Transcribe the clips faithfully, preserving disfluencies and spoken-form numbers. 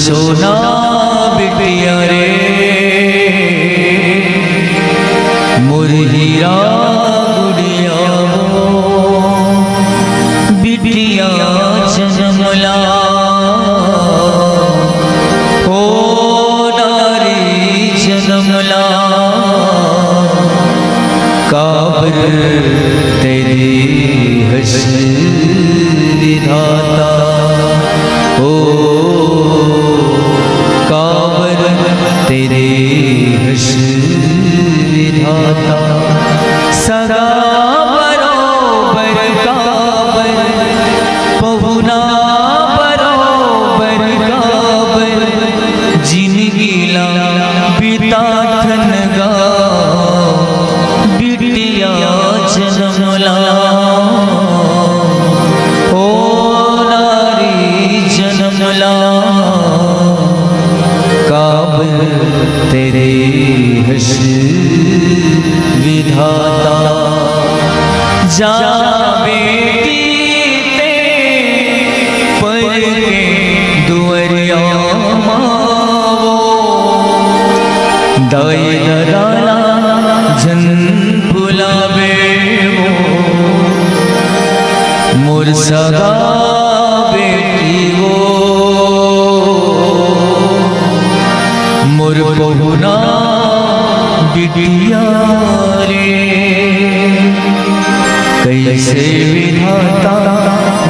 सोना बिटिया रे, मोर हीरा गुड़िया वो, बिटिया जनम ला, ओ नारी जनम ला, काबर तैं देहस विधाता, ओ काबर तैं देहस विधाता। सगा बरोबर काबर, पहुना बरोबर काबर, जिनगी ला बिताथन गा, बिटिया जनम ला, ओ नारी जनम ला, काबर तैं देहस विधाता। जा बेटी तैं पर के दुअरिया मा वो, दाई ददा ला झन भुलाबे वो, मोर सगा बेटी वो, मोर पहुना बिटिया रे। कइसे विधाता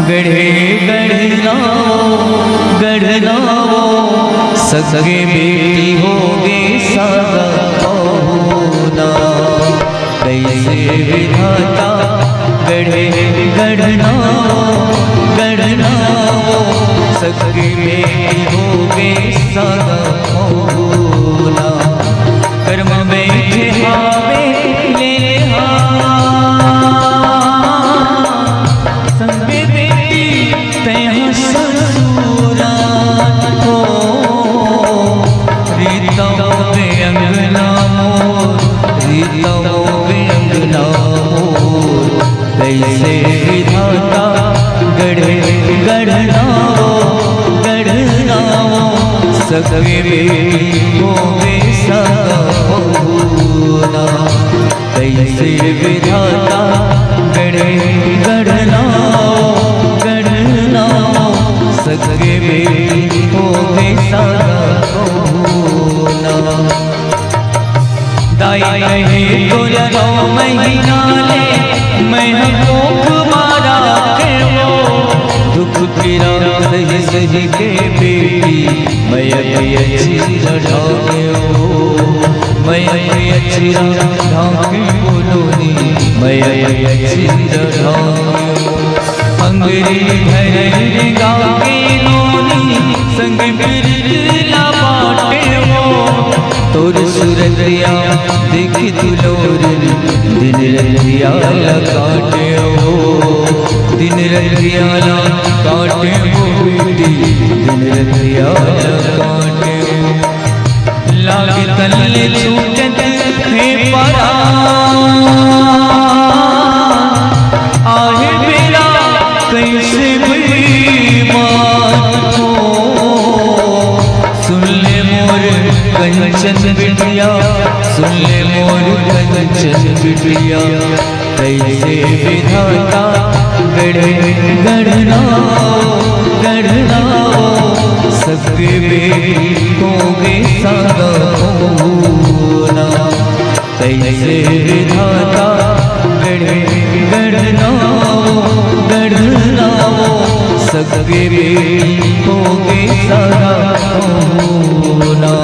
गढ़े गढ़ना वो, गढ़ना वो, सगे बेटी होगे सगा पहुना। कइसे विधाता गढ़े गढ़ना वो, गढ़ना वो, सगे बेटी होगे सगा पहुना। करम बइठे हावे ले हा, संगे बेटी तैं हा ससुराल हो। रीत होवे अंगना मोर, रीत होवे अंगना मोर, कइसे विधाता गढ़े गढ़ना वो, गढ़ना वो, सगे बेटी होगे सगा पहुना। कइसे विधाता गढ़े गढ़ना वो, गढ़ना वो, सगे बेटी होगे सगा पहुना। दाई कहे तोला नौ महीना ले, मैं हा कोख मा राखे वो। दुख पीरा सहि सहि के बेटी, मैं अभी अछीरा ढांके वो। मैं अभी अछीरा ढांके वो नोनी, मैं अभी अछीरा ढांके वो। अंगरी धरे गाके नोनी, संग पिरित ला बांटे वो। तोर सुरतिया देखी दुलोरन, दिन रतिया ला काटे वो। दिन रतिया ला काटे वो बेटी, दिन रतिया ला काटे वो। लागे तन ले छूटत हे परान, आहे बेरा कइसे बेईमान हो। सुन ले मोर कंचन बिटिया, सुन ले मोर कंचन बिटिया, कइसे विधाता गढ़े गढ़ना वो, गढ़ना वो, सगे बेटी होगे सगा पहुना। कइसे विधाता गढ़े गढ़ना वो, गढ़ना वो, सगे बेटी होगे सगा पहुना।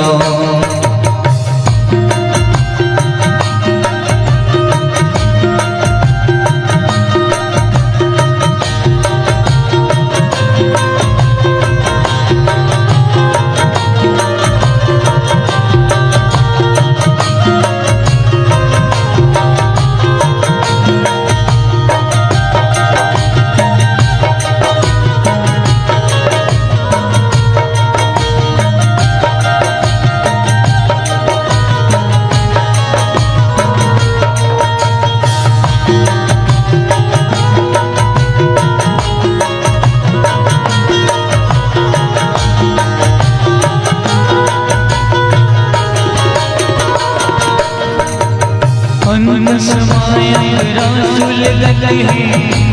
रासुल गत है,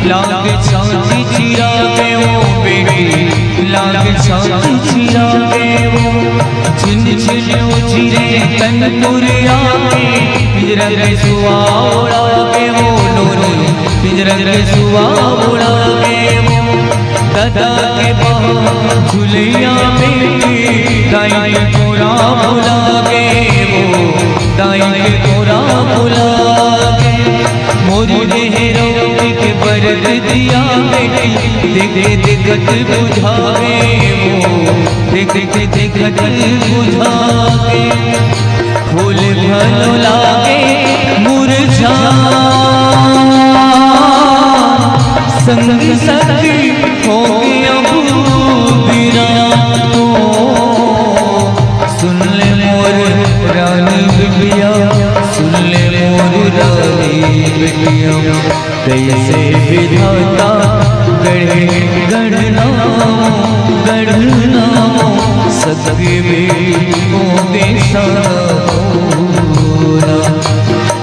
लाग छाती चिरावे वो बेटी, लाग छाती चिरावे वो। छिन छिन उजिरे तन पुरिया के, पिंजरा के सुआ उड़ावे वो लोरी, पिंजरा के सुआ उड़ावे वो। दादा के बाह झुलिया बेटी, दाई के कोरा बुलावे वो, दाई के कोरा बुलावे। मोर देहरो के बरत दिया बेटी, देख देखत बुझावे वो, देख देखत बुझावे। फूल भलो लागे मुरझा, संग सखी हो गया बिरान। सुन ले मोर रानी बिटिया, सुन ले मोर रानी बिटिया। कैसे विधाता गढ़े गढ़ना, गढ़ना सगे बेटी होगे सगा।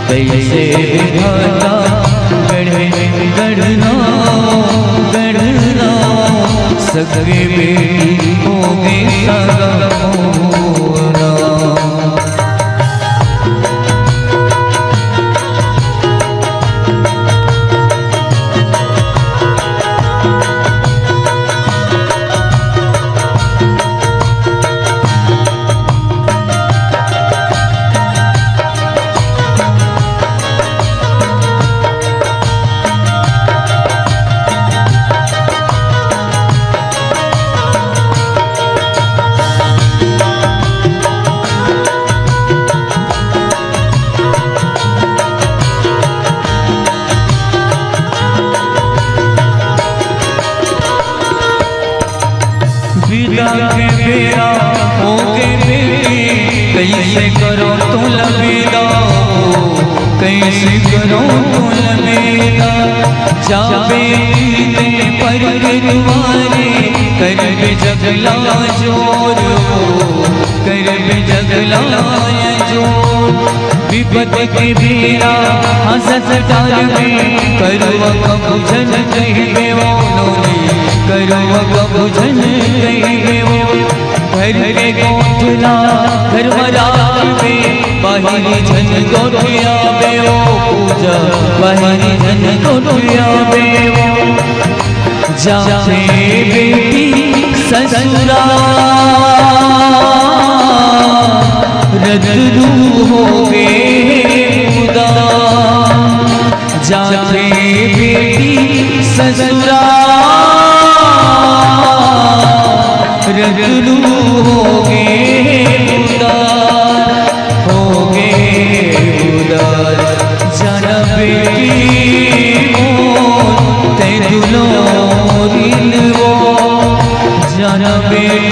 कैसे विधाता गढ़े गढ़ना, गढ़ना सगे बेटी होगे सगा। विदा के बेरा होगे बेटी, कैसे करो तुल विदा, कैसे करो तुल विदा। जा बेटी ते पर के दुआरे, करबे जगला जोर, करबे जगला जोर। विपत के बेरा हंसत डार में, करुआ कबू झन कहिबे वो लोरी, करुआ कबू झन कहिबे वो। घर के कोठला घर मरावे, बाहिरी झन गोठियावे वो पूजा, बाहिरी झन गोठियावे वो। जाथे बेटी ससुरा, रतनू होगे उदास। जाथे बेटी ससुरा, रतनू होगे उदास, होगे उदास। जाना बेटी मोर तैं दुलारिन वो, जाना बेटी